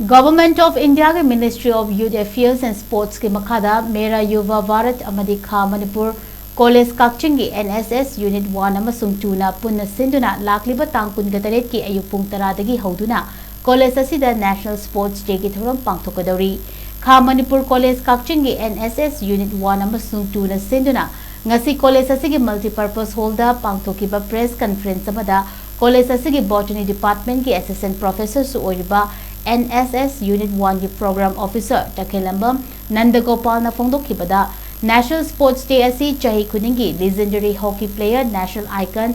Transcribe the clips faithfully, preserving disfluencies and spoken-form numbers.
Government of India ꯒꯤ Ministry of Youth Affairs and Sports ꯀꯤ ꯃꯈꯥꯗ ꯃꯦꯔꯥ ꯌꯨꯚꯥ ꯚꯥꯔꯠ ꯑꯃꯗꯤ ꯈꯥ ꯃꯅꯤꯄꯨꯔ ꯀꯣꯂꯦꯖ ꯀꯛꯆꯤꯡꯒꯤ N S S Unit one ꯑꯃꯁꯨꯡ two ꯅ ꯄꯨꯟꯅ ꯁꯤꯟꯗꯨꯅ ꯂꯥꯛꯂꯤꯕ ꯇꯥꯡ ꯀꯨꯟꯒ ꯇꯔꯦꯠꯀꯤ ꯑꯌꯨꯛ ꯄꯨꯡ ꯇꯔꯥꯗꯒꯤ ꯍꯧꯗꯨꯅ ꯀꯣꯂꯦꯖ ꯑꯁꯤꯗ National Sports Day ꯒꯤ ꯊꯧꯔꯝ ꯄꯥꯡꯊꯣꯛꯀꯗꯧꯔꯤ꯫ ꯈꯥ ꯃꯅꯤꯄꯨꯔ ꯀꯣꯂꯦꯖ ꯀꯛꯆꯤꯡꯒꯤ N S S Unit one ꯑꯃꯁꯨꯡ two ꯅ ꯁꯤꯟꯗꯨꯅ ꯉꯁꯤ ꯀꯣꯂꯦꯖ ꯑꯁꯤꯒꯤ Multipurpose Hall ꯗ ꯄꯥꯡꯊꯣꯛꯈꯤꯕ press conference ꯑꯃꯗ ꯀꯣꯂꯦꯖ ꯑꯁꯤꯒꯤ Botany Department ꯀꯤ Assistant Professor ꯁꯨ ꯑꯣꯏꯔꯤꯕ N S S Unit one ꯒꯤ Program Officer ꯇꯈꯦꯜꯂꯝꯕꯝ ꯅꯟꯗꯒꯣꯄꯥꯜꯅ ꯐꯣꯡꯗꯣꯛꯈꯤꯕꯗ, National Sports Day ꯑꯁꯤ ꯆꯍꯤ ꯈꯨꯗꯤꯡꯒꯤ legendary hockey player, national icon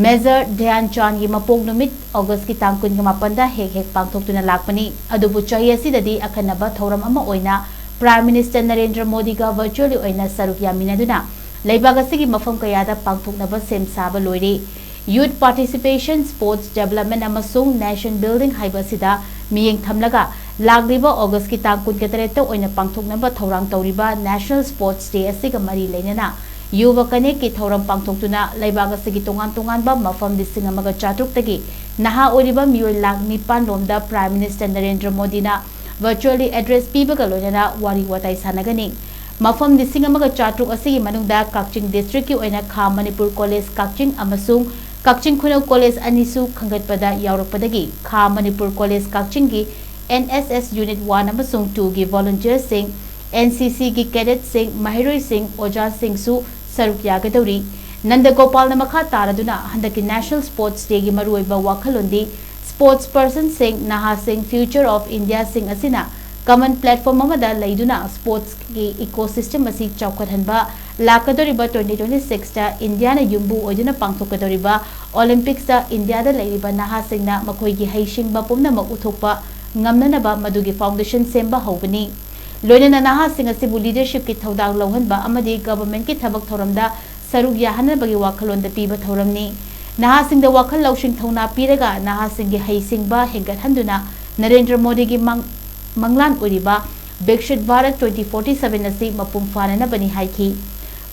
Major ꯙ꯭ꯌꯥꯟ ꯆꯥꯟꯒꯤ ꯃꯄꯣꯛ ꯅꯨꯃꯤꯠ August ꯀꯤ ꯇꯥꯡ ꯀꯨꯟꯒ ꯃꯥꯄꯟꯗ ꯍꯦꯛ ꯍꯦꯛ ꯄꯥꯡꯊꯣꯛꯇꯨꯅ ꯂꯥꯛꯄꯅꯤ꯫ ꯑꯗꯨꯕꯨ ꯆꯍꯤ ꯑꯁꯤꯗꯗꯤ ꯑꯈꯟꯅꯕ ꯊꯧꯔꯝ ꯑꯃ ꯑꯣꯏꯅ Prime Minister ꯅꯔꯦꯟꯗ꯭ꯔ ꯃꯣꯗꯤꯒ virtually ꯑꯣꯏꯅ ꯁꯔꯨꯛ ꯌꯥꯃꯤꯟꯅꯗꯨꯅ ꯂꯩꯕꯥꯛ ꯑꯁꯤꯒꯤ ꯃꯐꯝ ꯀꯌꯥꯗ ꯄꯥꯡꯊꯣꯛꯅꯕ ꯁꯦꯝ ꯁꯥꯕ ꯂꯣꯏꯔꯦ꯫ Youth participation, sports development ꯑꯃꯁꯨꯡ nation building ꯍꯥꯏꯕ ꯑꯁꯤꯗ ꯃꯤꯠꯌꯦꯡ ꯊꯝꯂꯒ ꯂꯥꯛꯂꯤꯕ August ꯀꯤ ꯇꯥꯡ ꯀꯨꯟꯒ ꯇꯔꯦꯠꯇ ꯑꯣꯏꯅ ꯄꯥꯡꯊꯣꯛꯅꯕ ꯊꯧꯔꯥꯡ ꯇꯧꯔꯤꯕ National Sports Day ꯑꯁꯤꯒ ꯃꯔꯤ ꯂꯩꯅꯅ Yuva Connect ꯀꯤ ꯊꯧꯔꯝ ꯄꯥꯡꯊꯣꯛꯇꯨꯅ ꯂꯩꯕꯥꯛ ꯑꯁꯤꯒꯤ ꯇꯣꯉꯥꯟ ꯇꯣꯉꯥꯟꯕ ꯃꯐꯝ ꯂꯤꯁꯤꯡ ꯑꯃꯒ ꯆꯥꯇ꯭ꯔꯨꯛꯇꯒꯤ ꯅꯍꯥ ꯑꯣꯏꯔꯤꯕ ꯃꯤꯑꯣꯏ ꯂꯥꯈ ꯅꯤꯄꯥꯟ ꯔꯣꯝꯗ Prime Minister ꯅꯔꯦꯟꯗ꯭ꯔ ꯃꯣꯗꯤꯅ virtually address ꯄꯤꯕꯒ ꯂꯣꯏꯅꯅ ꯋꯥꯔꯤ ꯋꯥꯇꯥꯏ ꯁꯥꯟꯅꯒꯅꯤ꯫ ꯃꯐꯝ ꯂꯤꯁꯤꯡ ꯑꯃꯒ ꯆꯥꯇ꯭ꯔꯨꯛ ꯑꯁꯤꯒꯤ ꯃꯅꯨꯡꯗ ꯀꯛꯆꯤꯡ district ꯀꯤ ꯑꯣꯏꯅ ꯈꯥ ꯃꯅꯤꯄꯨꯔ ꯀꯣꯂꯦꯖ ꯀꯛꯆꯤꯡ ꯑꯃꯁꯨꯡ ꯀꯛꯆꯤꯡ ꯈꯨꯅꯧ ꯀꯣꯂꯦꯖ ꯑꯅꯤꯁꯨ ꯈꯟꯒꯠꯄꯗ ꯌꯥꯎꯔꯛꯄꯗꯒꯤ ꯈꯥ ꯃꯅꯤꯄꯨꯔ ꯀꯣꯂꯦꯖ ꯀꯛꯆꯤꯡꯒꯤ N S S Unit one ꯑꯃꯁꯨꯡ two ꯒꯤ volunteer ꯁꯤꯡ, N C C ꯒꯤ cadet ꯁꯤꯡ, ꯃꯍꯩꯔꯣꯏꯁꯤꯡ, ꯑꯣꯖꯥꯁꯤꯡꯁꯨ ꯁꯔꯨꯛ ꯌꯥꯒꯗꯧꯔꯤ꯫ ꯅꯟꯗꯒꯣꯄꯥꯜꯅ ꯃꯈꯥ ꯇꯥꯔꯗꯨꯅ ꯍꯟꯗꯛꯀꯤ National Sports Day ꯒꯤ ꯃꯔꯨꯑꯣꯏꯕ ꯋꯥꯈꯜꯂꯣꯟꯗꯤ sports person ꯁꯤꯡ, ꯅꯍꯥꯁꯤꯡ, future of India ꯁꯤꯡ ꯑꯁꯤꯅ common platform ꯑꯃꯗ ꯂꯩꯗꯨꯅ sports ꯀꯤ ecosystem ꯑꯁꯤ ꯆꯥꯎꯈꯠꯍꯟꯕ, ꯂꯥꯛꯀꯗꯧꯔꯤꯕ twenty twenty six ꯇ India ꯅ ꯌꯨꯝꯕꯨ ꯑꯣꯏꯗꯨꯅ ꯄꯥꯡꯊꯣꯛꯀꯗꯧꯔꯤꯕ Olympics ꯇ India ꯗ ꯂꯩꯔꯤꯕ ꯅꯍꯥꯁꯤꯡꯅ ꯃꯈꯣꯏꯒꯤ ꯍꯩꯁꯤꯡꯕ ꯄꯨꯝꯅꯃꯛ ꯎꯠꯊꯣꯛꯄ ꯉꯝꯅꯅꯕ ꯃꯗꯨꯒꯤ foundation ꯁꯦꯝꯕ ꯍꯧꯕꯅꯤ꯫ ꯂꯣꯏꯅꯅ ꯅꯍꯥꯁꯤꯡ ꯑꯁꯤꯕꯨ leadership ꯀꯤ ꯊꯧꯗꯥꯡ ꯂꯧꯍꯟꯕ ꯑꯃꯗꯤ government ꯀꯤ ꯊꯕꯛ ꯊꯧꯔꯝꯗ ꯁꯔꯨꯛ ꯌꯥꯍꯟꯅꯕꯒꯤ ꯋꯥꯈꯜꯂꯣꯟꯗ ꯄꯤꯕ ꯊꯧꯔꯝꯅꯤ꯫ ꯅꯍꯥꯁꯤꯡꯗ ꯋꯥꯈꯜ ꯂꯧꯁꯤꯡ ꯊꯧꯅꯥ ꯄꯤꯔꯒ ꯅꯍꯥꯁꯤꯡꯒꯤ ꯍꯩꯁꯤꯡꯕ ꯍꯦꯟꯒꯠꯍꯟꯗꯨꯅ ꯅꯔꯦꯟꯗ꯭ꯔ ꯃꯣꯗꯤꯒꯤ ꯃꯪ-, ꯃꯪꯂꯥꯟ ꯑꯣꯏꯔꯤꯕ Viksit Bharat twenty forty seven ꯑꯁꯤ ꯃꯄꯨꯡ ꯐꯥꯅꯅꯕꯅꯤ ꯍꯥꯏꯈꯤ꯫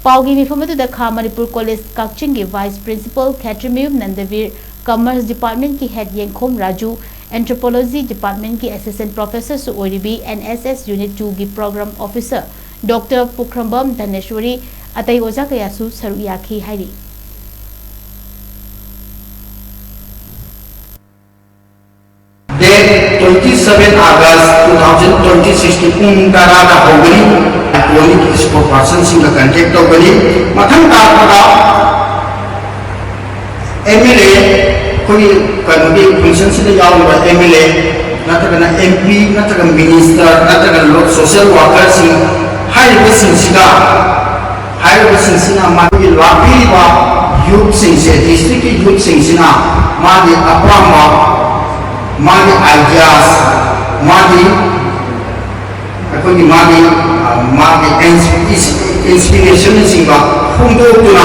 ꯄꯥꯎꯒꯤ ꯃꯤꯐꯝ ꯑꯗꯨꯗ ꯈꯥ ꯃꯅꯤꯄꯨꯔ ꯀꯣꯂꯦꯖ ꯀꯛꯆꯤꯡꯒꯤ Vice Principal Khetrimayum Nandabir, Commerce Department ꯀꯤ Head ꯌꯦꯡꯈꯣꯝ ꯔꯥꯖꯨ, ꯑꯦꯟꯊ꯭ꯔꯣꯄꯣꯂꯣꯖꯤ ꯗꯤꯄꯥꯔꯠꯃꯦꯟꯠꯀꯤ ꯑꯦꯁꯤꯁꯇꯦꯟꯠ ꯄ꯭ꯔꯣꯐꯦꯁꯔꯁꯨ ꯑꯣꯏꯔꯤꯕꯤ ꯑꯦꯟ ꯑꯦꯁ ꯑꯦꯁ ꯌꯨꯅꯤꯠ ꯇꯨꯒꯤ programme officer doctor Pukhrambam Dhaneshwari ꯑꯇꯩ ꯑꯣꯖꯥ ꯀꯌꯥꯁꯨ ꯁꯔꯨꯛ ꯌꯥꯈꯤ ꯍꯥꯏꯔꯤ꯫ Date twenty seven August two thousand twenty six ꯀꯤ ꯄꯨꯡ ꯇꯔꯥꯗ ꯍꯧꯒꯅꯤ꯫ ꯑꯥꯏꯀꯣꯅꯤꯛ ꯁ꯭ꯄꯣꯛꯁ ꯄꯔꯁꯟꯁꯤꯡꯒ ꯀꯟꯇꯦꯛ ꯇꯧꯒꯅꯤ꯫ ꯃꯊꯪ ꯇꯥꯔꯛꯄꯗ ꯑꯦꯝ ꯑꯦꯜ ꯑꯦ, ꯑꯩꯈꯣꯏꯒꯤ ꯀꯩꯅꯣꯒꯤ ꯐꯪꯁꯟꯁꯤꯗ ꯌꯥꯎꯔꯤꯕ ꯑꯦꯝ ꯑꯦꯜ ꯑꯦ ꯅꯠꯇ꯭ꯔꯒꯅ ꯑꯦꯝ ꯄꯤ ꯅꯠꯇ꯭ꯔꯒ ꯃꯤꯅꯤꯁꯇꯔ ꯅꯠꯇ꯭ꯔꯒ ꯁꯣꯁꯤꯌꯦꯜ ꯋꯥꯔꯀꯔꯁꯤꯡ ꯍꯥꯏꯔꯤꯕꯁꯤꯡꯁꯤꯒ, ꯍꯥꯏꯔꯤꯕꯁꯤꯡꯁꯤꯅ ꯃꯥꯒꯤ ꯂꯥꯛꯄꯤꯔꯤꯕ ꯌꯨꯠꯁꯤꯡꯁꯦ, ꯗꯤꯁꯇ꯭ꯔꯤꯛꯀꯤ ꯌꯨꯠꯁꯤꯡꯁꯤꯅ ꯃꯥꯒꯤ ꯑꯄꯥꯝꯕ, ꯃꯥꯒꯤ ꯑꯥꯏꯗꯤꯌꯥꯁ, ꯃꯥꯒꯤ ꯑꯩꯈꯣꯏꯒꯤ ꯃꯥꯒꯤ, ꯑ, ꯃꯥꯒꯤ ꯏꯟꯁ-, ꯏꯟꯁ-, ꯏꯟꯁꯄꯤꯔꯦꯁꯟꯅꯆꯤꯡꯕ ꯐꯣꯡꯗꯣꯛꯇꯨꯅ